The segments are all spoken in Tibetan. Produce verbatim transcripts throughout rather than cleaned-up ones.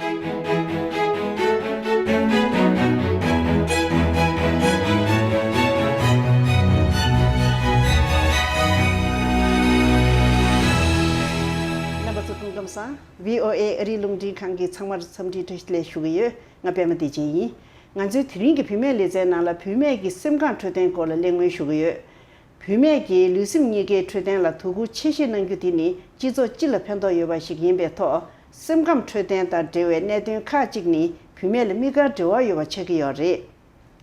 རྣམ་པ་ཚོ་སྐུ་ཁམས་བཟང་། བྷི་ཨོ་ཨེ་ཨ་རིའི་རླུང་འཕྲིན་ཁང་གི་ཚང་མར་འཚམས་འདྲི་བཀྲ་ཤིས་བདེ་ལེགས་ཞུ་གི་ཡོད། ང་པད་མ་བདེ་ཆེན་ཡིན། ང་ཚོའི་དེ་རིང་གི་བུད་མེད་ལེ་ཚན་ནང་ལ་བུད་མེད་ཀྱི་སེམས་ཁམས་འཕྲོད་བསྟེན་སྐོར་ལ་གླེང་མོལ་ཞུ་གི་ཡོད། བུད་མེད་ཀྱི་ལུས་སེམས་གཉིས་ཀའི་འཕྲོད་བསྟེན་ལ་དོ་ཁུར་ཆེ་བཞེས་གནང་རྒྱུ་དེ་ནི་སྤྱི་ཚོགས་སྤྱི་ལ་ཕན་ཐོགས་ཡོད་པ་ཞིག་ཡིན་པའི་ཐོག་སེམས་ཁམས་འཕྲོད་བསྟེན་དང་འབྲེལ་བའི་གནད་དོན་ཁག་ཅིག་ནི་བུད་མེད་ལ་དམིགས་བཀར་འབྲེལ་བ་ཡོད་པ་ཆགས་ཀྱི་ཡོད་རེད།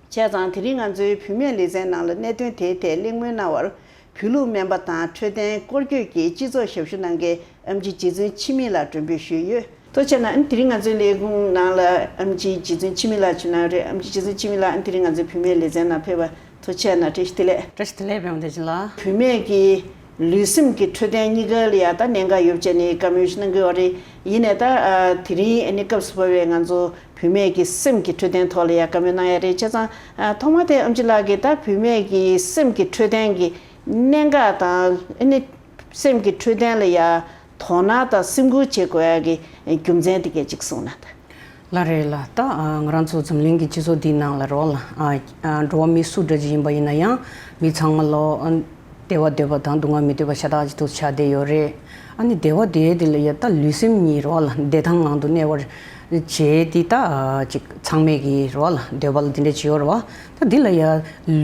བྱས་ཙང་དེ་རིང་ང་ཚོའི་བུད་མེད་ལེ་ཚན་ནང་ལ་གནད་དོན་དེའི་ཐད་གླེང་མོལ་གནང་བར་བོད་ལུགས་སྨན་པ་དང་འཕྲོད་བསྟེན་སྐོར་སྐྱོད་ཀྱི་སྤྱི་ཚོགས་ཞབས་ཞུ་གནང་མཁན་ཨེམ་ཆི་རྗེ་བཙུན་འཆི་མེད་ལགས་མགྲོན་འབོད་ཞུས་ཡོད། ཐུགས་རྗེ་ཆེ་གནང་། ཨ་ནི་དེ་རིང་ང་ཚོའི་ལས་ཁུངས་ནང་ལ་ཨེམ་ཆི་རྗེ་བཙུན་འཆི་མེད་ལགས་བྱོན་གནང་རེད། ཨེམ་ཆི་རྗེ་བཙུན་འཆི་མེད་ལགས་ཨ་ནི་དེ་རིང་ང་ཚོའི་བུད་མེད་ལེ་ཚན་ནང་ཕེབས་པ་ཐུགས་རྗེ་ཆེ་གནང་། བཀྲ་ཤིས་བདེ་ལེགས། བཀྲ་ཤིས་བདེ་ལེགས་པད་མ་བདེ་ཆེན་ལགས། བུད་མེད་ཀྱི་ལུས་སེམས་ཀྱི་འཕྲོད་བསྟེན་གཉིས་ཀ་ལ་ཡང་ད་གནད་འགག་ཡོད་པ་བྱས་ནས་བཀའ་མོལ་ཞིག་གནང་གི་ཡོད་རེད། ཡིན་ནའི་ད་ཨ་དེ་རིང་ཨ་ནི་སྐབས་སུ་བབས་པའི་ང་ཚོ་བུད་མེད་ཀྱི་སེམས་ཀྱི་འཕྲོད་བསྟེན་ཐོག་ལ་ཡང་བཀའ་མོལ་གནང་ཡ་རེད། བྱས་ཙང་ཨ་ཐོག་མ་དེ་ཨེམ་ཆི་ལགས་ཀྱིས་ད་བུད་མེད་ཀྱི་སེམས་ཀྱི་འཕྲོད་བསྟེན་གྱི་གནད་འགག་དང་ཨ་ནི་སེམས་ཀྱི་འཕྲོད་བསྟེན་ལ་ཡང་དོ་སྣང་དང་སེམས་ཁུར་བྱེད་དགོས་ཡ་གི་རྒྱུ་མཚན་དེ་གས་ཅིག་གསུངས་ན་ད། ལགས་རེད་ལགས། ད་ཨ་ང་རང་ཚོ་འཛམ་གླིང་གི་སྤྱི་ཚོགས་འདིའི་ནང་ལ་རོགས་ལ་ཨ་ཨ་འགྲོ་བ་མི་སུ་འདྲ་ཅིག་ཡིན་པ་ཡིན་ན་ཡང་མི་ཚང་མ་ལོ་ཨ་བདེ་བ་འདོད་པ་དང་སྡུག་བསྔལ་མི་འདོད་པ་ཤ་སྟག་ཅིག་ཏུ་ཆགས་བསྡད་ཡོད་རེད། ཨ་ནི་བདེ་བ་དེ་དེ་ལ་ཡ་ད་ལུས་སེམས་གཉིས་རོགས་ལ་བདེ་ཐང་ངང་དུ་གནས་པར་བྱེད་དེ་ད་ཨ་ཅིག་ཚང་མས་ཀྱི་རོགས་ལ་འདོད་པ་ལ་དེ་འདྲ་ཅིག་ཡོད་རེད་བ། ད་འདི་ལ་ཡ་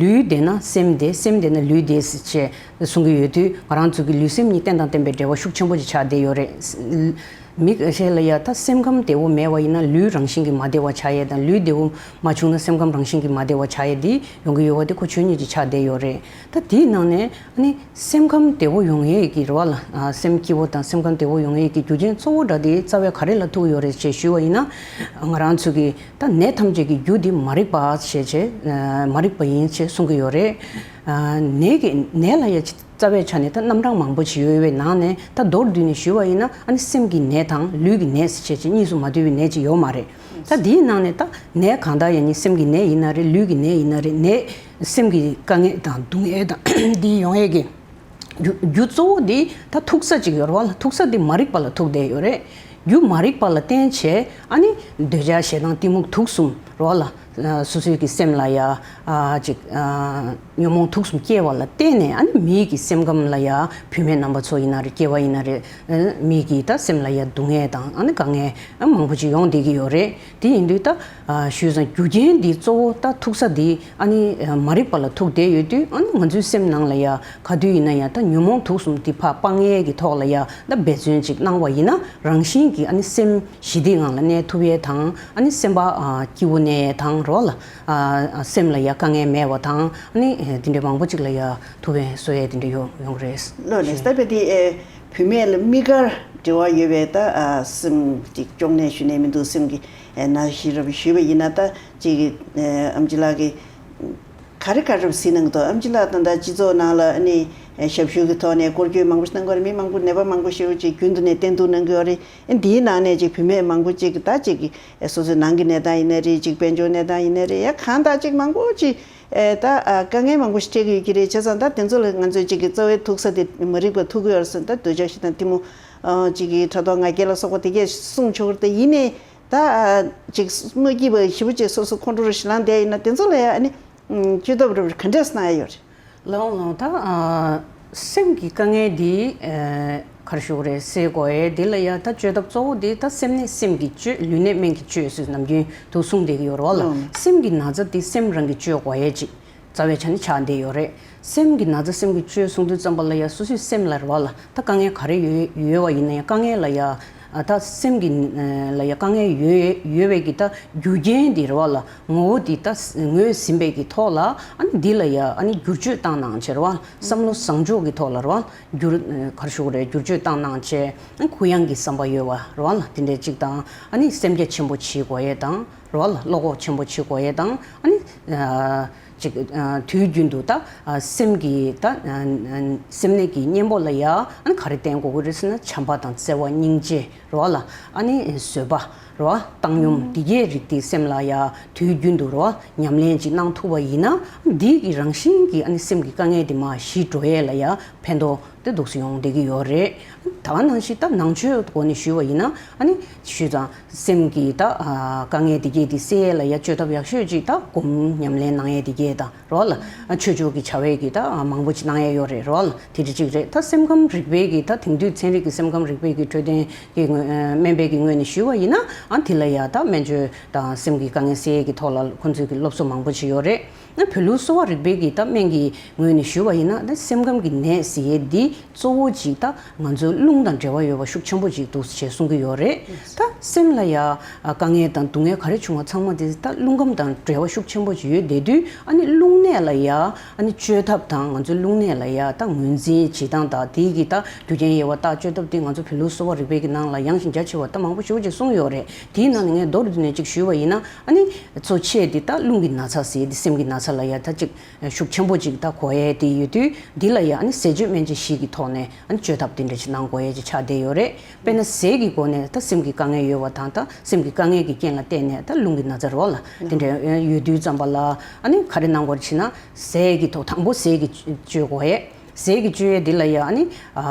ལུས་བདེ་ན་སེམས་བདེ། སེམས་བདེ་ན་ལུས་བདེ་ཟེར་བྱས་གསུང་གི་ཡོད་དུས་ང་རང་ཚོ་གི་ལུས་སེམས་གཉིས་རྟེན་དང་བརྟེན་པའི་འབྲེལ་བ་ཤུགས་ཆེན་པོ་ཅིག་ཆགས་བསྡད་ཡོད་རེད། མི་ཞིག་ལ་ཡ་ད་སེམས་ཁམས་བདེ་བོ་མེད་པ་ཡིན་ན་ལུས་རང་བཞིན་གྱིས་མ་བདེ་བ་ཆགས་ཡས་དང་ལུས་བདེ་བོ་མ་བྱུང་ན་སེམས་ཁམས་རང་བཞིན་གྱིས་མ་བདེ་བ་ཆགས་ཡས་འདི་ཡོང་གི་ཡོད་པ་དེ་ཁོ་ཆོས་ཉིད་ཅིག་ཆགས་བསྡད་ཡོད་རེད། ད་དེའི་ནང་ནས་ཨ་ནི་སེམས་ཁམས་བདེ་བོ་ཡོང་ཡས་ཀྱི་རེད་བ་ལ། ཨ་སེམས་སྐྱིད་པོ་དང་སེམས་ཁམས་བདེ་བོ་ཡོང་ཡས་ཀྱི་རྒྱུ་རྐྱེན་གཙོ་བོ་འདྲ་དེ་རྩ་བའི་ག་རེ་ལ་ཐུག་ཡོད་རེད་ཅེས་ཞུས་པ་ཡིན་ན། ང་རང་ཚོ་གི་ད་ནད་ཐམས་ཅད་ཀྱི་རྒྱུ་འདི་མ་རིག་པ་ཞེས་བྱས། ཨ་མ་རིག་པ་ཡིན་ཅེས་གསུང་གི་ཡོད་རེད། ཨ་ནད་ཀྱི་ནད་ལ་ཡ་རྩ་བའི་ཆ་ནས་ད་རྣམ་གྲངས་མང་པོ་ཅིག་ཡོད་པའི་ནང་ནས་ད་མདོར་བསྡུས་ནས་ཞུས་པ་ཡིན་ན་ཨ་ནི་སེམས་ཀྱི་ནད་དང་ལུས་ཀྱི་ནད་ཟེར་བྱས་ཅིག་གཉིས་སུ་མ་འདུས་པའི་ནད་ཅིག་ཡོད་མ་རེད། ད་འདིའི་ནང་ནས་ད་ནད་གང་དག་ཡིན་ནི་སེམས་ཀྱི་ནད་ཡིན་ན་རེད། ལུས་ཀྱི་ནད་ཡིན་ན་རེད། ནད་སེམས་ཀྱི་དཀའ་ངལ་དང་སྡུག་བསྔལ་དང་འདི་ཡོང་ཡས་ཀྱི་རྒྱུ་རྒྱུ་གཙོ་བོ་འདི་ད་ཐུག་ས་ཅིག་ཡོད་རེད་བ་ལ། ཐུག་ས་འདི་མ་རིག་པ་ལ་ཐུག་བསྡད་ཡོད་རེད། རྒྱུ་མ་རིག་པ་ལ་བརྟེན་བྱས་ཨ་ནི་འདོད་ཆགས་ཞེ་སྡང་གཏི་མུག་དུག་གསུམ་རེད་བ་ལ། སོ་སོའི་གི་སེམས་ལ་ཡ་ཨ་ཅིག་ཨ་ཉོན་མོངས་དུག་གསུམ་སྐྱེ་བ་ལ་བརྟེན་ནས་ཨ་ནི་མིའི་གི་སེམས་ཁམས་ལ་ཡ་བུད་མེད་རྣམ་པ་ཚོ་ཡིན་ན་རེད། སྐྱེ་བ་ཡིན་ན་རེད། ཨ་མིའི་གི་ད་སེམས་ལ་ཡ་སྡུག་བསྔལ་དང་ཨ་ནི་དཀའ་ངལ་ཨ་མང་པོ་ཅིག་ཡོང་བསྡད་ཀྱི་ཡོད་རེད། དེ་ཡིན་དུས་ད་ཨ་ཞུས་ཙང་རྒྱུ་རྐྱེན་འདི་གཙོ་བོ་ད་ཐུག་ས་འདི་ཨ་ནི་མ་རིག་པ་ལ་ཐུག་བསྡད་ཡོད་དུས་ཨ་ནི་ང་ཚོའི་སེམས་ནང་ལ་ཡ་ག་དུས་ཡིན་ན་ཡང་ད་ཉོན་མོངས་དུག་གསུམ་འདི་ཕར་སྤང་ཡས་ཀྱི་ཐོག་ལ་ཡ་ད་འབད་བརྩོན་ཅིག་གནང་བ་ཡིན་ན་རང་བཞིན་གྱིས་ཨ་ནི་སེམས་ཞི་བདེའི་ངང་ལ་གནས་ཐུབ་ཡས་དང་ཨ་ནི་སེམས་པ་ཨ་སྐྱིད་པོ་གནས་ཡས་དང་རོ་ལ་ཨ་སེམས་ལ་ཡ་དཀའ་ངལ་མེད་པ་དང་ཨ་ནི་དེ་འདྲའི་མང་པོ་ཅིག་ལ་ཡ་ཐུབ་པའི་བཟོ་ཡས་དེ་འདྲ་ཡོང་ཡོང་གི་རེད། ལོས་ལེགས། ད་དཔེ་དེ་ཨེ་བུད་མེད་ལ་དམིགས་བཀར་འབྲེལ་བ་ཡོད་པའི་ད་ཨ་སེམས་ཅིག་གཅོང་ནད་ཞུ་ནས་མི་འདུག་སེམས་ཀྱི་ཨེ་ན་ཤི་རབས་ཞུས་པ་ཡིན་ན་ད་ཅིག་ཨེ་ཨམ་ཆི་ལགས་ཀྱིས་ག་རེ་ག་རེ་གཟིགས་གནང་གི་འདུག་ཨམ་ཆི་ལགས་ད་ལྟ་སྤྱི་ཚོགས་ནང་ལ་ཨ་ནི་ཞབས་ཞུ་གི་ཐོག་ནས་སྐོར་སྐྱོད་མང་པོ་ཞིག་གནང་གི་ཡོད་རེད། མི་མང་པོ་ནད་པ་མང་པོ་ཞིག་ཅིག་རྒྱུན་དུ་ནས་བསྟེན་གཏུག་གནང་གི་ཡོད་རེད། འདིའི་ནང་ནས་ཅིག་བུད་མེད་མང་པོ་ཅིག་གིས་ད་ཅིག་གི་སོ་སོའི་ནང་གི་གནས་སྟངས་ཡིན་ན་རེད། ཅིག་དཔལ་འབྱོར་གནས་སྟངས་ཡིན་ན་རེད། ཡ་གང་དག་ཅིག་མང་པོ་ཅིག་ཨེ་ད་ཨ་དཀའ་ངལ་མང་པོ་ཞིག་འཕྲད་ཀྱི་ཡོད་ཀྱི་རེད། བྱས་ཙང་ད་དེ་ཚོ་ལ་ང་ཚོས་ཅིག་གི་རྩ་བའི་ཐུག་ས་དེ་མ་རིག་པ་ཐུག་གི་ཡོད་རེད་ཟེར། ད་འདོད་ཆགས་ཞེ་སྡང་གཏི་མུག་ཨ་ཅིག་གི་ཕྲག་དོག་ང་རྒྱལ་ལ་སོགས་པ་དེ་གས་གསུང་ཆོག་གི་རེད། ད་ཡིན་ནའི་ད་ཨ་ཅིག་མ་སྐྱིད་པ་ཞེ་པོ་ཅིག་སོ་སོ་ཁོང་ཁྲོ་རུ་ཞེ་ལངས་བསྡད་ཡིན་ན་དེ་ཚོ་ལ་ཡ་ཨ་ནི་ཨམ་བཅོས་ཐབས་རེ་ག་འདྲས་གནང་ཡ་ཡོད་རེད། ལགས་ལགས། ད་ཨ་སེམས་ཀྱི་དཀའ་ངལ་འདི་ཨ་ག་རེ་ཞུ་དགོས་རེད། སེལ་དགོས་ཡས་འདི་ལ་ཡ་ད་བཅོས་ཐབས་གཙོ་བོ་འདི་ད་སེམས་ནད་སེམས་ཀྱིས་བཅོས། ལུས་ནད་སྨན་གྱིས་བཅོས་ཟེར་ནམ་རྒྱུན་དུ་གསུངས་བསྡད་ཀྱི་ཡོད་རེད་བ་ལ། ཨང་། སེམས་ཀྱི་ན་ཚ་འདི་སེམས་རང་གིས་བཅོས་དགོས་ཡས་ཅིག་རྩ་བའི་ཆ་ནས་ཆགས་བསྡད་ཡོད་རེད། སེམས་ཀྱི་ན་ཚ་སེམས་ཀྱིས་བཅོས་གསུང་དུས་ཙམ་པ་ལ་ཡ་སོ་སོའི་སེམས་ལ་རེད་བ་ལ། ད་དཀའ་ངལ་ག་རེ་ཡོད་ཡོད་པ་ཡིན་ན་ཡང་དཀའ་ངལ་ལ་ཡ་ཨ་ད་སེམས་ཀྱི་ཨ་ལ་ཡ་དཀའ་ངལ་ཡོད་ཡོད་པའི་གི་ད་རྒྱུ་རྐྱེན་འདི་རེད་བ་ལ། ངོ་བོ་འདི་ད་ངོས་ཟིན་པའི་གི་ཐོག་ལ་ཨ་ནི་འདི་ལ་ཡ་ཨ་ནི་བསྒྱུར་བཅོས་བཏང་གནང་བྱས་རེད་བ། བསམ་བློ་བཟང་ཕྱོགས་ཀྱི་ཐོག་ལ་རེད་བ། བསྒྱུར་ག་རེ་ཞུ་དགོས་རེད། བསྒྱུར་བཅོས་བཏང་གནང་བྱས་ཨ་ནི་གུ་ཡངས་ཀྱི་བསམ་པ་ཡོད་པ་རེད་བ་ལ། དེ་འདྲའི་གཅིག་དང་ཨ་ནི་སེམས་རྒྱ་ཆེན་པོ་བྱེད་དགོས་ཡས་དང་རེད་བ་ལ། བློ་ཁོག་ཆེན་པོ་བྱེད་དགོས་ཡས་དང་ཨ་ནི་ཨ་ཅིག་ཨ་དུས་རྒྱུན་དུ་ད་ཨ་སེམས་ཀྱི་ད་ཨ་ཨ་སེམས་ནད་ཀྱི་གཉེན་པོ་ལ་ཡ་ཨ་ནི་ག་རེ་བསྟེན་དགོས་ཀྱི་རེད་ཟེར་ན་བྱམས་པ་དང་བརྩེ་བ་སྙིང་རྗེ་རེད་བ་ལ། ཨ་ནི་བཟོད་པ་རེད་བ། བཏང་སྙོམས་འདི་གའི་རིགས་དེ་སེམས་ལ་ཡ་དུས་རྒྱུན་དུ་རེད་བ་ཉམས་ལེན་ཅིག་གནང་ཐུབ་པ་ཡིན་ན་འདི་གི་རང་བཞིན་གྱིས་ཨ་ནི་སེམས་ཀྱི་དཀའ་ངལ་དེ་མར་ཞི་འགྲོ་ཡས་ལ་ཡ་ཕན་ཐོགས་ དེ་འདུག་སེ་ཡོང་བསྡད་ཀྱི་ཡོད་རེད། ད་ག་ནང་བཞིན་ད་ནང་ཆོས་སྒོ་ནས་ཞུས་པ་ཡིན་ན་ཨ་ནི་ཞུས་ཙང་སེམས་ཀྱི་ད་དཀའ་ངལ་དེ་གས་དེ་སེལ་ཡས་ལ་ཡ་བཅོས་ཐབས་ཡག་ཤོས་ཅིག་ད་སྒོམ་ཉམས་ལེན་གནང་ཡས་དེ་གས་དང་རོ་ལ། ཆོས་ཕྱོགས་ཀྱི་བྱ་བའི་གི་ད་མང་པོ་ཅིག་གནང་ཡས་ཡོད་རེད་རོ་ལ། དེ་འདྲ་ཅིག་རེད། ད་སེམས་ཁམས་རིག་པའི་གི་ད་དེང་དུས་ཚན་རིག་གི་སེམས་ཁམས་རིག་པའི་གི་འཕྲོད་བསྟེན་གི་ངོས་སྨན་པའི་གི་ངོས་ནས་ཞུས་པ་ཡིན་ན་ཨ་དེ་ལ་ཡ་ད་སྨན་བཅོས་དང་སེམས་ཀྱི་དཀའ་ངལ་སེལ་ཡས་ཀྱི་ཐོག་ལ་ཁོང་ཚོས་གི་སློབ་གསོ་མང་པོ་ཅིག་ཡོད་རེད། ན་བོད་ལུགས་གསོ་བ་རིག་པའི་གི་ད་སྨན་གྱི་ངོས་ནས་ཞུས་པ་ཡིན་ན་ད་སེམས་ཁམས་ཀྱི་ནད་ཟེར་ཡས་འདི་གཙོ་བོ་ཅིག་ད་ང་ཚོའི་རླུང་དང་འབྲེལ་བ་ཡོད་པ་ཤུགས་ཆེན་པོ་ཅིག་འདུག་ཅེས་གསུང་གི་ཡོད་རེད། ད་སེམས་ལ་ཡ་དཀའ་ངལ་དང་སྡུག་བསྔལ་ག་རེ་བྱུང་བ་ཚང་མ་དེ་ད་རླུང་ཁམས་དང་འབྲེལ་བ་ཤུགས་ཆེན་པོ་ཅིག་ཡོད་བསྡད་དུས་ཨ་ནི་རླུང་ནད་ལ་ཡ་ཨ་ནི་བཅོས་ཐབས་དང་ང་ཚོའི་རླུང་ནད་ལ་ཡ་ད་ངོས་འཛིན་བྱེད་སྟངས་དང་དེའི་གི་ད་རྒྱུ་རྐྱེན་ཡོད་པ་ད་བཅོས་ཐབས་དེ་ང་ཚོ་བོད་ལུགས་གསོ་བ་རིག་པའི་གི་ནང་ལ་ཡངས་ཤིང་རྒྱ་ཆེ་བ་ད་མང་པོ་ཞེ་པོ་ཅིག་གསུངས་ཡོད་རེད། དེའི་ནང་ནས་ངས་མདོར་བསྡུས་ནས་ཅིག་ཞུས་པ་ཡིན་ན་ཨ་ནི། གཙོ་ཆེ་འདི་ད་རླུང་གི་ན་ཚ་ཟེར་འདི་སེམས་ཀྱི་ན་ཚ་ལ་ཡ་ད་ཅིག་ཤུགས་ཆེན་པོ་ཅིག་ད་གོ་ཡས་དེ་ཡོད་དུས་འདི་ལ་ཡ་ཨ་ནི་ཟས་སྤྱོད་སྨན་དཔྱད་བཞི་གི་ཐོག་ནས་ཨ་ནི་བཅོས་ཐབས་དེ་འདྲ་ཅིག་གནང་དགོས་ཡས་ཅིག་ཆགས་བསྡད་ཡོད་རེད། དཔེར་ན་ཟས་ཀྱི་སྒོ་ནས་ད་སེམས་ཀྱི་དཀའ་ངལ་ཡོད་པ་དང་ད་སེམས་ཀྱི་དཀའ་ངལ་གྱི་རྐྱེན་ལ་བརྟེན་ནས་ད་རླུང་གི་ན་ཚ་རོ་ལ་དེ་འདྲ་ཡོད་དུས་ཙམ་པ་ལ་ཨ་ནི་ག་རེ་གནང་དགོས་རེད་ཅེ་ན་ཟས་ཀྱི་ཐོག་དང་པོ་ཟས་ཀྱི་བཅོས་དགོས་ཡས། ཟས་ཀྱི་བཅོས་ཡས་འདི་ལ་ཡ་ཨ་ནི་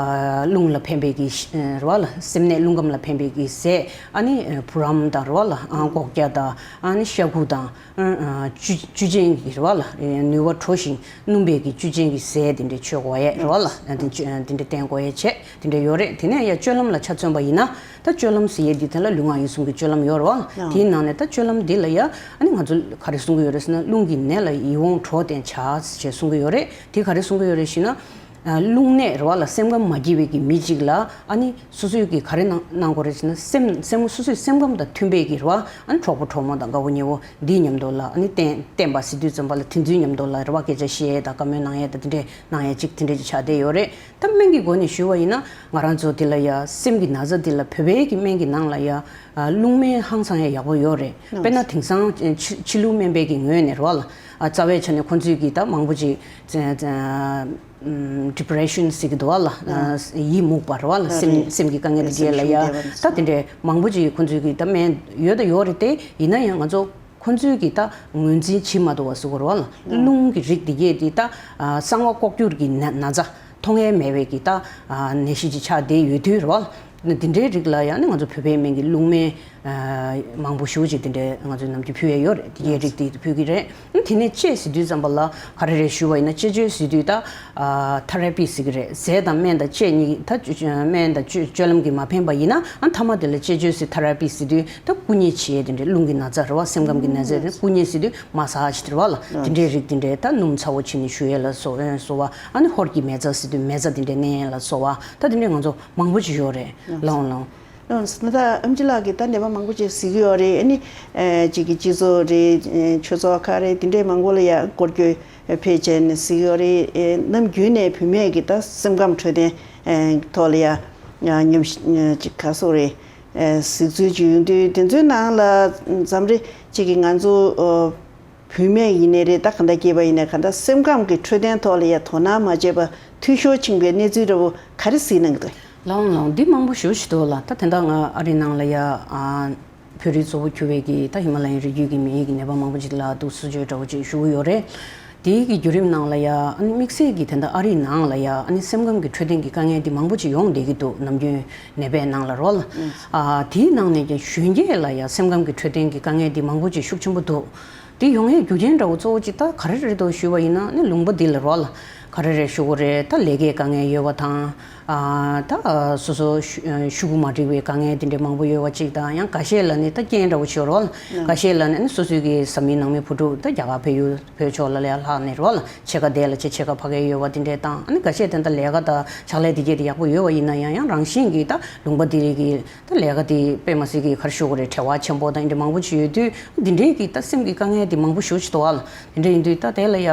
རླུང་ལ་ཕན་པའི་གི་རེད་བ་ལ་སེམས་ནད་རླུང་ཁམས་ལ་ཕན་པའི་གི་ཟས་ཨ་ནི་བུ་རམ་དང་རེད་བ་ལ་སྒོག་སྐྱ་དང་ཨ་ནི་ཤ་ཁུ་དང་བཅུད་བཅུད་ཅན་གྱི་རེད་བ་ལ་ནུས་པ་དྲོ་ཞིང་སྣུམ་པའི་གི་བཅུད་ཅན་གྱི་ཟས་དེ་འདྲའི་མཆོད་དགོས་ཡས་རེད་བ་ལ་དེ་འདྲའི་བསྟེན་དགོས་ཡས་བྱས་དེ་འདྲ་ཡོད་རེད། དེ་ནས་ཡ་སྤྱོད་ལམ་ལ་ཆ་མཚོན་པ་ཡིན་ན་ད་སྤྱོད་ལམ་ཟེར་ཡས་འདི་དེ་ལ་ལུས་ངག་ཡིད་གསུམ་གྱི་སྤྱོད་ལམ་ཡོད་རེད་བ་ལ་དེའི་ནང་ནས་ད་སྤྱོད་ལམ་འདི་ལ་ཡ་ཨ་ནི་ང་ཚོ་ག་རེ་གསུང་གི་ཡོད་རེད་ཟེར་ན་རླུང་གི་ནད་ལ་ཡིད་འོང་དྲོ་བསྟེན་བྱ་ཞེས་གསུང་གི་ཡོད་རེད། དེ་ག་རེ་གསུང་གི་ཡོད་རེད་ཞེ་ན། རླུང་ནད་རེད་བ་ལ་སེམས་ཁམས་མ་སྐྱིད་པའི་གི་མི་གཅིག་ལ་ཨ་ནི་སོ་སོའི་གི་ག་རེ་གནང་གནང་དགོས་རེད་ཟེར་ན་སེམས་སེམས་སོ་སོའི་སེམས་ཁམས་དང་མཐུན་པའི་གི་རེད་བ་ཨ་ནི་གྲོགས་པོ་གྲོགས་མོ་དང་དགའ་བོ་ཉེ་བོ་འདིའི་མཉམ་དུ་ལ་ཨ་ནི་བསྟེན་བསྟེན་པ་ཟེར་དུས་ཙམ་པ་ལ་དེ་ཚོའི་མཉམ་དུ་ལ་རེད་བ་སྐད་ཆ་བཤད་དང་བཀའ་མོལ་གནང་ཡས་དང་དེ་འདྲས་གནང་ཡས་གཅིག་དེ་འདྲས་ཅིག་ཆགས་བསྡད་ཡོད་རེད། ད་སྨན་གྱི་སྒོ་ནས་ཞུ་བ་ཡིན་ན་ང་རང་ཚོ་དེ་ལ་ཡ་སེམས་ཀྱི་ན་ཚ་དེ་ལ་བོད་པའི་གི་སྨན་གྱི་ནང་ལ་ཡ་རླུང་སྨན་ཧང་སང་ཡ་ཡག་པོ་ཡོད་རེད། དཔེར་ན་དེང་སང་ཕྱི་ལུགས་སྨན་པའི་གི་ངོས་ནས་རེད་བ་ལ་རྩ་བའི་ཆ་ནས་ཁོང་ཚོས་གི་ད་མང་པོ་ཅིག depression ཟེར་གི་འདུག་བ་ལ། ཡིད་མུག་པ་རེད་བ་ལ་སེམས་སེམས་ཀྱི་དཀའ་ངལ་དེ་གས་ལ་ཡ་ད་དེ་འདྲའི་མང་པོ་ཅིག་ཁོང་ཚོའི་གི་ད་སྨན་ཡོད་ད་ཡོད་རེད་དེ་ཡིན་ན་ཡང་ང་ཚོ་ཁོང་ཚོའི་གི་ད་ངོས་འཛིན་བྱེད་མ་ཐུབ་པ་ཟེར་དགོས་རེད་བ་ལ་རླུང་གི་རིགས་དེ་གས་དེ་ད་གསང་བ་ལྐོག་གྱུར་གྱི་ན་ན་ཚ་མཐོང་ཡས་མེད་པའི་གི་ད་ནད་གཞི་ཅིག་ཆགས་བསྡད་ཡོད་དུས་རེད་བ་ལ། དེ་འདྲའི་རིགས་ལ་ཡང་ནི་ང་ཚོ་བོད་པའི་སྨན་གྱི་རླུང་སྨན་མང་པོ་ཞེ་པོ་ཅིག་དེ་འདྲའི་ང་ཚོས་ནམ་རྒྱུན་ཕུལ་ཡས་ཡོད་རེད། དེ་གའི་རིགས་དེ་ཕུལ་གྱི་རེད། དེ་ནས་དཔྱད་ཟེར་དུས་ཙམ་པ་ལ་ག་རེ་རེད་ཞུ་བ་ཡིན་ན་དཔྱད་བཅོས་ཟེར་དུས་ད་ཐེ་ར་པི་ཟེར་གྱི་རེད། ཟས་དང་སྨན་དང་དཔྱད་གཉིས་ད་སྨན་དང་སྤྱོད་སྤྱོད་ལམ་གྱིས་མ་ཕན་པ་ཡིན་ན་ཨ་མཐའ་མ་དེ་ལ་དཔྱད་བཅོས་ཟེར་ཐེ་ར་པི་ཟེར་དུས་ད་བསྐུ་མཉེ་བྱེད་ཡས་དེ་འདྲའི་རླུང་གི་ན་ཚ་རེད་བ་སེམས་ཁམས་ཀྱི་ན་ཚ་རེད་བསྐུ་མཉེ་ཟེར་དུས་མ་སཱ་ཇི་དེ་རེད་བ་ལ་དེ་འདྲའི་རིགས་དེ་འདྲའི་ད་སྣུམ་ཚ་བོ་བྱིན་ནས་བཞུ་ཡས་ལ་སོགས་ཨེ་སོ་བ་ཨ་ནི་ཧོར་གྱི་མེ་བཙའ་ཟེར་དུས་མེ་བཙའ་དེ་འདྲའི་མནན་ཡས་ལ་སོགས་བ་ད་དེ་འདྲའི་ང་ཚོ། མང་པོ་ཅིག་ཡོད་རེད། ལགས་ལགས། ལགས་ན་ད་ཨེམ་ཆི་ལགས་ཀྱིས་ད་ནད་པ་མང་པོ་ཅིག་གཟིགས་ཀྱི་ཡོད་རེད། ཨ་ནི་ཅིག་གི་སྤྱི་ཚོགས་རེད་ཆོས་ཚོགས་ཁག་རེད་དེ་འདྲའི་མང་པོ་ལ་ཡ་སྐོར་སྐྱོད་ཕེབས་བྱས་ནས་གཟིགས་ཀྱི་ཡོད་རེད། ནམ་རྒྱུན་ནས་བུད་མེད་ཀྱི་ད་སེམས་ཁམས་འཕྲོད་བསྟེན་ཐོག་ལ་ཡ་ཉམས་ཅིག་ག་སོགས་རེད་གཟིགས་ཚུལ་ཅིག་ཡོང་དུས་དེ་ཚོའི་ནང་ལ་མཚམས་རེ་ཅིག་གི་ང་ཚོ། བུད་མེད་ཡིན་ནའི་རེད་ད་ག་འདྲ་སྐྱེས་པ་ཡིན་ནའི་ག་འདྲ་སེམས་ཁམས་ཀྱི་འཕྲོད་བསྟེན་ཐོག་ལ་ཡ་དོ་སྣང་མ་བྱས་པ་འཐུས་ཤོར་ཕྱིན་པའི་གནས་ཚུལ་འདྲ་བོ་ག་རེ་གཟིགས་གནང་གི་འདུག་ལགས་ལགས་འདི་མང་པོ་ཞེ་པོ་ཅིག་འདུག་ལ་ད་དེ་འདྲ་ང་ཨ་རིའི་ནང་ལ་ཡ་བོད་རིགས་གཙོ་བོ་གྱུར་བའི་གི་ད་ཧི་མ་ལ་ཡའི་རི་རྒྱུད་ཀྱི་མི་ཡི་གི་ནད་པ་མང་པོ་ཅིག་ལ་འདུག་སེ་བཅོས་འདྲ་བོ་ཅིག་ཞུ་གི་ཡོད་རེད། དེའི་གི་བརྒྱུད་རིམ་ནང་ལ་ཡ་ཨ་ནི་དམིགས་བསལ་གྱི་དེ་འདྲ་ཨ་རིའི་ནང་ལ་ཡ་ཨ་ནི་སེམས་ཁམས་ཀྱི་འཕྲོད་བསྟེན་གྱི་དཀའ་ངལ་འདི་མང་པོ་ཅིག་ཡོང་བསྡད་ཀྱི་འདུག་ནམ་རྒྱུན་ནད་པའི་ནང་ལ་རོ་ལ་ཨ་དེའི་ནང་ནས་ཀྱང་གཞོན་སྐྱེས་ལ་ཡ་སེམས་ཁམས་ཀྱི་འཕྲོད་བསྟེན་གྱི་དཀའ་ངལ་འདི་མང་པོ་ཅིག་ཤུགས་ཆེན་པོ་འདུག་དེ་ཡོང་ཡས་རྒྱུ་རྐྱེན་འདྲ་བོ་གཙོ་བོ་ཅིག་ད་ག་རེ་རེད་འདུག་ཞུ་བ་ཡིན་ན་ནི་ལུང་པ་འདི་ལ་རོ་ལ་ག་རེ་རེད་ཞུ་དགོས་རེད། ད་ལས་ཀའི་དཀའ་ངལ་ཡོད་པ་དང་ཨ་ད་སོ་སོ་ཤུ་ཤུ་གུ་མ་འགྲིག་པའི་དཀའ་ངལ་དེ་འདྲ་མང་པོ་ཡོད་པ་ཅིག་དང་ཡང་འགའ་ཤས་ལ་ནི་ད་རྐྱེན་འདྲ་བོ་ཞིག་རོ་ལ་འགའ་ཤས་ལ་ནི་སོ་སོའི་གི་བཟའ་མི་ནང་མི་བུ་ཕྲུག་ད་རྒྱ་གར་ཕེབས་ཡུལ་བོད་ཕྱོགས་ལ་ལས་ལྷག་ནས་རོ་ལ་ཕྱེད་ཀ་བསྡད་ལ་ཕྱེད་ཕྱེད་ཀ་ཕ་གིར་ཡོད་པ་དེ་འདྲས་དང་ཨ་ནི་འགའ་ཤས་དེ་འདྲ་ལས་ཀ་དང་ཕྱག་ལས་དེ་གས་དེ་ཡག་པོ་ཡོད་པ་ཡིན་ན་ཡང་ཡང་རང་བཞིན་གྱིས་ད་ལུང་པ་དེ་རིགས་ཀྱི་ད་ལས་ཀ་དེ་དཔེ་མ་སྲིད་ཀྱི་ག་རེ་ཞུ་དགོས་རེད་བྲེལ་བ་ཆེན་པོ་དང་འདི་འདྲ་མང་པོ་ཅིག་ཡོད་དུས་འདི་འདྲས་ཀྱི་ད་སེམས་ཀྱི་དཀའ་ངལ་དེ་མང་པོ་ཞེ་པོ་ཅིག་འདུག་ཨ་ལ་དེ་འདྲ་ཡིན་དུས་ད་དེ་ལ་ཡ་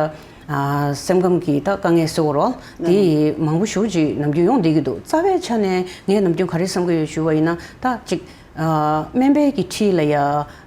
ཨ་སེམས་ཁམས་ཀྱི་ད་དཀའ་ངལ་ཟེར་དགོས་རོགས་དེ་མང་པོ་ཞེ་པོ་ཅིག་ནམ་རྒྱུན་ཡོང་བསྡད་ཀྱི་འདུག་རྩ་བའི་ཆ་ནས་ངས་ནམ་རྒྱུན་ག་རེ་བསམ་གྱི་ཡོད་ཞུ་བ་ཡིན་ན་ད་ཅིག་ཨ་སྨན་པའི་གི་ཁྲིད་ལ་ཡ་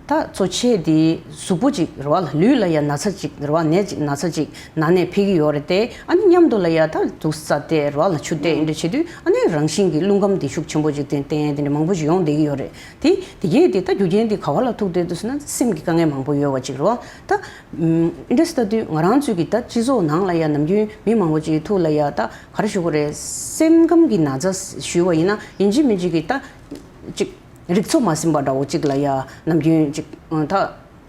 ད་གཙོ་ཆེ་དེ་གཟུགས་པོ་ཅིག་རེད་བ་ལ། ལུས་ལ་ཡ་ན་ཚ་ཅིག་རེད་བ། ནད་ཅིག་ན་ཚ་ཅིག་ན་ནས་ཕེབས་ཀྱི་ཡོད་རེད་དེ། ཨ་ནི་མཉམ་དུ་ལ་ཡ་ད་དུག་ས་བལྟས་རེད་བ་ལ། ཆུ་བལྟས་འདི་འདྲ་བྱེད་དུས་ཨ་ནི་རང་བཞིན་གྱི་རླུང་ཁམས་དེ་ཤུགས་ཆེན་པོ་ཅིག་བསྟན་བསྟན་དེ་འདྲ་མང་པོ་ཞིག་ཡོང་བསྡད་ཀྱི་ཡོད་རེད་དེ། དེ་གས་དེ་ད་རྒྱུ་རྐྱེན་དེ་ག་བ་ལ་ཐུག་བསྡད་འདུག་ཟེར་ན་སེམས་ཀྱི་དཀའ་ངལ་མང་པོ་ཡོད་པ་ཅིག་རེད་བ། ད་ཨུམ་འདི་འདྲ་ཟེར་ལྟ་དུས་ང་རང་ཚོའི་གི་ད་སྤྱི་ཚོགས་ནང་ལ་ཡ་ནམ་རྒྱུན་མི་མང་པོ་ཅིག་ཐུག་ལ་ཡ་ད་ག་རེ་ཞུ་དགོས་རེད། སེམས་ཁམས་ཀྱི་ན་ཚ་ཞུས་པ་ཡིན་ན་ཡིན་གཅིག་མིན་གཅིག་གི་ད་ཅིག་རིག་ཚོ་མ་ཟིན་པ་འདྲ་བོ་ཅིག་ལ་ཡ་ནམ་རྒྱུན་ཅིག་ད་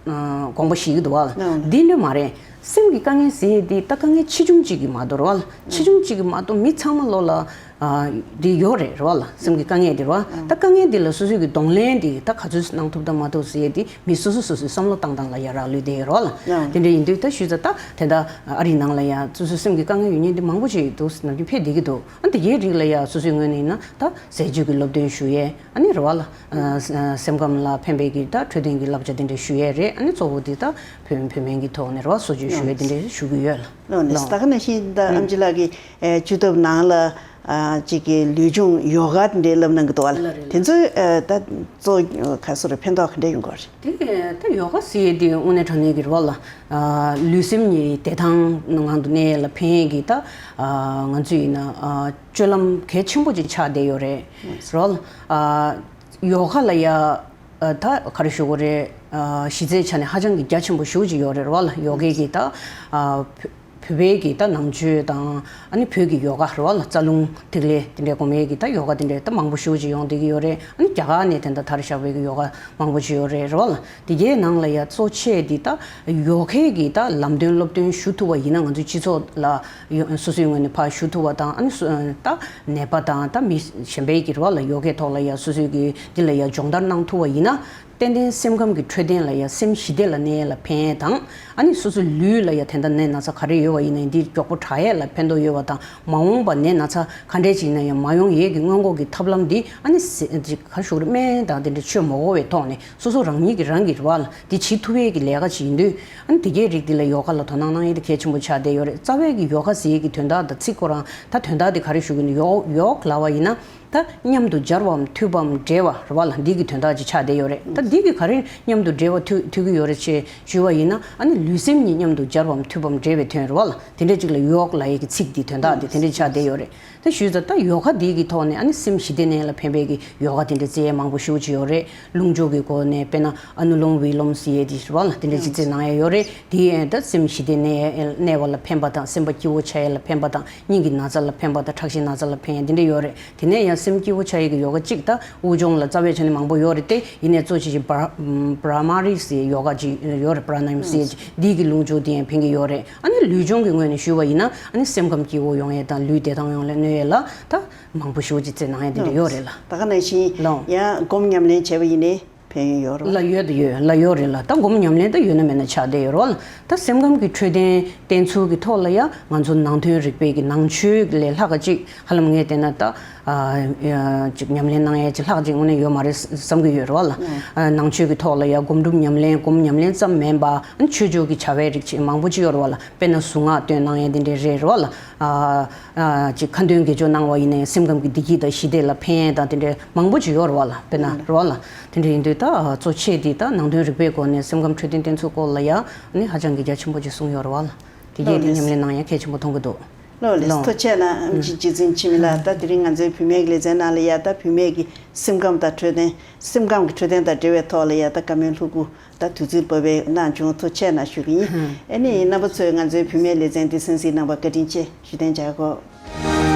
དགོངས་པ་བཞེས་ཀྱི་འདུག་བ། ཨང་། འདི་འདྲ་མ་རེད། སེམས་ཀྱི་དཀའ་ངལ་ཟེར་ཡས་འདི་ད་དཀའ་ངལ་ཆེ་ཆུང་གཅིག་གི་མ་གཏོགས་རེད་བ། ཆེ་ཆུང་གཅིག་གི་མ་གཏོགས་མི་ཚང་མ་བློ་ལ་ཨ་འདི་ཡོད་རེད་རེད་བ་ལ། སེམས་ཀྱི་དཀའ་ངལ་འདི་རེད་བ། ད་དཀའ་ངལ་འདི་ལ་སོ་སོའི་གི་གདོང་ལེན་འདི་ད་ག་ཚོད་གནང་ཐུབ་དང་མ་ཐུབ་ཟེར་ཡས་འདི་མི་སོ་སོ་སོ་སོའི་བསམ་བློ་བཏང་སྟངས་ལ་ཡ་རག་ལུས་བསྡད་ཡོད་རེད་བ་ལ། དེ་འདྲ་ཡིན་དུས་ད་ཞུས་ཙང་ད་དེ་འདྲ་ཨ་རིའི་ནང་ལ་ཡ་སོ་སོའི་སེམས་ཀྱི་དཀའ་ངལ་ཡོད་མཁན་འདི་མང་པོ་ཅིག་འདུག་ནམ་རྒྱུན་ཕེབས་བསྡད་ཀྱི་འདུག་ཨ་འདི་གའི་རིགས་ལ་ཡ་སོ་སོའི་ངོས་ནས་ཡིན་ན་ད་ཟས་བཅུད་ཀྱི་སློབ་སྟོན་ཞུ་ཡས། ཨ་ནི་རེད་བ་ལ། ཨ་ཨ་སེམས་ཁམས་ལ་ཕན་པའི་གི་ད་འཕྲོད་བསྟེན་གྱི་བསླབ་བྱ་དེ་འདྲ་ཞུ་ཡས་རེད། ཨ་ནི་གཙོ་བོ་དེ་ད་བོད་བོད་སྨན་གྱི་ཐོག་ནས་རེད་བ། གསོ་བཅོས་ཞུ་ཡས་དེ་འདྲ་ཞུ་གི་ཡོད་ལ། ལོ་ནས་ལོ། ད་ག་ནང་བཞིན་ད་ཨམ་ཆི་ལགས་ཀྱིས་ཨེ་བཅོས་ཐབས་ནང་ལ་ཨ་ཅིག་གི་ལུས་སྦྱོང་ཡོ་ག་དེ་འདྲའི་བསླབ་གནང་གི་འདུག་བ་ལ། ལ་རེད་ལ། དེ་ཚོས་ཨ་ད་གཙོ་ག་སོ་རེ་ཕན་ཐོགས་ག་འདྲ་ཡོང་གི་རེད། དེ་ད་ཡོ་ག་ཟེར་ཡས་དེ་དངོས་གནས་དྲང་གནས་ཀྱི་རེད་བ་ལ། ཨ་ལུས་སེམས་གཉིས་བདེ་ཐང་ངང་དུ་གནས་ཡས་ལ་ཕན་ཡས་ཀྱི་ད་ཨ་ང་ཚོ་ཡིན་ན་ཨ་སྤྱོད་ལམ་གལ་ཆེན་པོ་ཅིག་ཆགས་བསྡད་ཡོད་རེད། རེད་བ་ལ། ཨ། ཡོ་ག་ལ་ཡ་ཨ་ད་ག་རེ་ཞུ་དགོས་རེད། ཨ་གཞི་རྩའི་ཆ་ནས་ཧ་ཅང་གི་རྒྱ་ཆེན་པོ་ཞེ་པོ་ཅིག་ཡོད་རེད་བ་ལ། ཡོ་གའི་གི་ད་ཨ་བོད་བོད་པའི་གི་ད་ནང་ཆོས་དང་ཨ་ནི་བོད་ཀྱི་ཡོ་ག་རེད་བ་ལ། རྩ་རླུང་ཐིག་ལེ་དེ་འདྲའི་སྒོ་མའི་གི་ད་ཡོ་ག་དེ་འདྲའི་ད་མང་པོ་ཞེ་པོ་ཅིག་ཡོང་བསྡད་ཀྱི་ཡོད་རེད། ཨ་ནི་རྒྱ་གར་ནས་དེ་འདྲ་དར་བཞག་པའི་གི་ཡོ་ག་མང་པོ་ཅིག་ཡོད་རེད་རེད་བ་ལ། དེ་གའི་ནང་ལ་ཡ་གཙོ་ཆེ་འདི་ད་ཡོ་གའི་གི་ད་ལམ་སྟོན་སློབ་སྟོན་ཞུ་ཐུབ་པ་ཡིན་ན་ང་ཚོའི་སྤྱི་ཚོགས་ལ་ཡོ་སོ་སོའི་ངོས་ནས་ཕར་ཞུ་ཐུབ་པ་དང་། ཨ་ནི་སོ་ད་ནད་པ་དང་ད་མི་གཞན་པའི་གི་རེད་བ་ལ། ཡོ་གའི་ཐོག་ལ་ཡ་སོ་སོའི་གི་འདི་ལ་ཡ་སྦྱོང་བརྡར་གནང་ཐུབ་པ་ཡིན་ན། ཏན་ཏན་སེམས་ཁམས་ཀྱི་འཕྲོད་བསྟེན་ལ་ཡ་སེམས་ཞི་བདེ་ལ་གནས་ཡས་ལ་ཕན་ཡས་དང་། ཨ་ནི་སོ་སོའི་ལུས་ལ་ཡ་དེ་འདྲ་ནད་ན་ཚ་ག་རེ་ཡོད་པ་ཡིན་ནའི་འདི་མགྱོགས་པོ་དྲག་ཡས་ལ་ཕན་ཐོགས་ཡོད་པ་དང་། མ་འོངས་པ་ནད་ན་ཚ་ག་འདྲས་ཅིག་ཡིན་ན་ཡང་མ་ཡོང་ཡས་ཀྱི་སྔོན་འགོག་གི་ཐབས་ལམ་འདི་ཨ་ནི་ཟེ་ཅིག་ག་རེ་ཞུ་དགོས་རེད། སྨན་དང་དེ་འདྲ་བཅོས་མ་དགོས་པའི་ཐོག་ནས་སོ་སོ་རང་ཉིད་ཀྱི་རང་གི་རེད་བ་ལ་འདི་བྱེད་ཐུབ་ཡས་ཀྱི་ལས་ཀ་ཅིག་ཡིན་དུས། ཨ་ནི་དེ་གའི་རིགས་འདི་ལ་ཡོ་ག་ལ་དོ་སྣང་གནང་ཡས་དེ་གལ་ཆེན་པོ་ཆགས་བསྡད་ཡོད་རེད། རྩ་བའི་གི་ཡོ་ག་ཟེར་ཡས་ཀྱི་དོན་དག་དང་ཚིག་ཁོ་རང་ད་དོན་དག་དེ་ག་རེ་ཞུ་གི་ཡིན། ཡོག་ཡོག་ལབ་པ་ཡིན་ན། ད་མཉམ་དུ་སྦྱར་བའམ་མཐུད་པའམ་འབྲེལ་བ་རེད་བ་ལ། འདི་གི་དོན་དག་ཅིག་ཆགས་བསྡད་ཡོད་རེད། ད་འདི་གི་ག་རེ་མཉམ་དུ་འབྲེལ་བ་མཐུད་མཐུད་ཀྱི་ཡོད་རེད་ཅེས་ཞུས་པ་ཡིན་ན། ཨ་ནི་ལུས་སེམས་གཉིས་མཉམ་དུ་སྦྱར་བའམ་མཐུད་པའམ་འབྲེལ་བའི་དོན་རེད་བ་ལ། དེ་འདྲ་ཅིག་ལ་ཡོག་ལབ་ཡས་ཀྱི་ཚིག་འདི་དོན་དག་འདི་དེ་འདྲ་ཆགས་བསྡད་ཡོད་རེད། ད་ཞུས་ཙང་ད་ཡོ་ག་འདི་གི་ཐོག་ནས་ཨ་ནི་སེམས་ཞི་བདེ་གནས་ལ་ཕན་པའི་གི་ཡོ་ག་དེ་འདྲ་རྩེ་ཡས་མང་པོ་ཞེ་པོ་ཅིག་ཡོད་རེད། རླུང་སྦྱོར་གྱི་སྒོ་ནས་དཔེར་ན་ཨ་ནུ་ལོམ་བི་ལོམ་ཟེར་ཡས་དེ་རེད་བ་ལ། དེ་འདྲ་ཅིག་རྩེ་གནང་ཡས་ཡོད་རེད། དེ་ཡས་ད་སེམས་ཞི་བདེ་གནས་གནས་པ་ལ་ཕན་པ་དང་། སེམས་པ་སྐྱིད་པོ་ཆགས་ཡས་ལ་ཕན་པ་དང་། སྙིང་གི་ན་ཚ་ལ་ཕན་པ་དང་། ཁྲག་ཤེད་ན་ཚ་ལ་ཕན་ཡས་དེ་འདྲ་ཡོད་རེད། དེ་ནས་ཡང་སེམས་སྐྱིད་པོ་ཆགས་ཡས་ཀྱི་ཡོ་ག་གཅིག་ད་དབུགས་སྦྱོང་ལ་རྩ་བའི་ཆ་ནས་མང་པོ་ཡོད་རེད་དེ། ཡིན་ནའི་གཙོ་ཆེ་ཆེ་བྷ་བྷ་ར་མ་རི་ཟེར་ཡོ་ག་ཅིག་ཡོད་རེད། པྲ་ན་ཡམ་ཟེར་ཡས་ཅིག་འདི་གི་རླུང་སྦྱོར་དེ་ཡང་ཕན་གྱི་ཡོད་རེད། ཨ་ནི་ལུས་སྦྱོང་གི་ངོས་ནས་ཞུས་པ་ཡིན་ན། ཨ་ནི་སེམས་ཁམས་སྐྱིད་པོ་ཡོང་ཡས་དང་ལུས་བདེ་ཐང་ཡོང་ལ་གནོད་ཡས་ལ་ད་མང་པོ་ཞེ་པོ་ཅིག་རྩེ་གནང་ཡས་དེ་འདྲ་ཡོད་རེད་ལ། ད་ག་ནང་བཞིན་ལོ། ཡང་སྒོམ་ཉམས་ལེན་བྱས་པ་ཡིན་ནའི་ཕན་ཡོན་ཡོད་རེད་བ། ལ་ཡོད་དུ་ཡོད། ལ་ཡོད་རེད་ལ། ད་སྒོམ་ཉམས་ལེན་ད་ཡོད་ན་མེད་ན་ཆགས་བསྡད་ཡོད་རེད་བ་ལ། ད་སེམས་ཁམས་ཀྱི་འཕྲོད་བསྟེན་བསྟེན་ཚུལ་གྱི་ཐོག་ལ་ཡང་ང་ཚོ་ནང་དོན་རིག་པའི་གི་ནང་ཆོས་ལས་ལྷག་ག་ཅིག་ཧ་ལམ་ངས་བལྟས་ན་ད་ཨ་ཅིག་ཉམས་ལེན་གནང་ཡས་ཅིག་ལྷག་ཅིག་དངོས་གནས་ཡོད་མ་རེད་བསམ་གྱི་ཡོད་རེད་བ་ལ། ཨ་ནང་ཆོས་ཀྱི་ཐོག་ལ་ཡང་སྒོམ་སྒྲུབ་ཉམས་ལེན། སྒོམ་ཉམས་ལེན་ཙམ་མིན་པ་ཨ་ཆོས་ཕྱོགས་ཀྱི་བྱ་བའི་རིགས་ཅིག་མང་པོ་ཅིག་ཡོད་རེད་བ་ལ། དཔེར་ན་གཟུངས་སྔགས་བཏོན་གནང་ཡས་དེ་འདྲའི་རེད་རེད་བ་ལ། ཨ་ཨ་ཅིག་ཁ་འདོན་དགེ་སྦྱོར་གནང་བ་ཡིན་ནའི་སེམས་ཁམས་ཀྱི་བདེ་སྐྱིད་དང་ཞི་བདེ་ལ་ཕན་ཡས་དང་དེ་འདྲའི་མང་པོ་ཅིག་ཡོད་རེད་བ་ལ། དཔེར་ན་རེད་བ་ལ། དེ་འདྲ་ཡིན་དུས་ད་གཙོ་ཆེ་འདི་ད་ནང་དོན་རིག་པའི་སྒོ་ནས་སེམས་ཁམས་འཕྲོད་བསྟེན་བསྟེན་ཚུལ་སྐོར་ལ་ཡང་ནི་ཧ་ཅང་གི་རྒྱ་ཆེན་པོ་ཅིག་གསུངས་ཡོད་རེད་བ་ལ། དེ་གས་དེ་ལགས་ཉམས་ལེན་གནང་ཡ་གལ་ཆེན་པོ་མཐོང་གི་འདུག་ལགས་ལགས། ལགས། ཐུགས་རྗེ་ཆེ་གནང་། ཨམ་ཆི་རྗེ་བཙུན་འཆི་མེད་ལགས། ད་དེ་རིང་ང་ཚོའི་བུད་མེད་ཀྱི་ལེ་ཚན་ནང་ལ་ཡ་ད་བུད་མེད་ཀྱི་སེམས་ཁམས་དང་འཕྲོད་བསྟེན། སེམས་ཁམས་ཀྱི་འཕྲོད་བསྟེན་དང་འབྲེལ་བའི་ཐོག་ལ་ཡ་ད་བཀའ་མོལ་ལྷུག་པོ་ད་དུས་ཚོད་འབབ་པའི་གནང་བྱུང་། ཐུགས་རྗེ་ཆེ་གནང་ཞུ་གི་ཡིན། ཨ་ནི་རྣམ་པ་ཚོས་ང་ཚོའི་བུད་མེད་ལེ་ཚན་འདི་གསན་གཟིགས་གནང་བར་བཀའ་དྲིན་ཆེ་ཞུ་གཏན་འཇགས་གོ།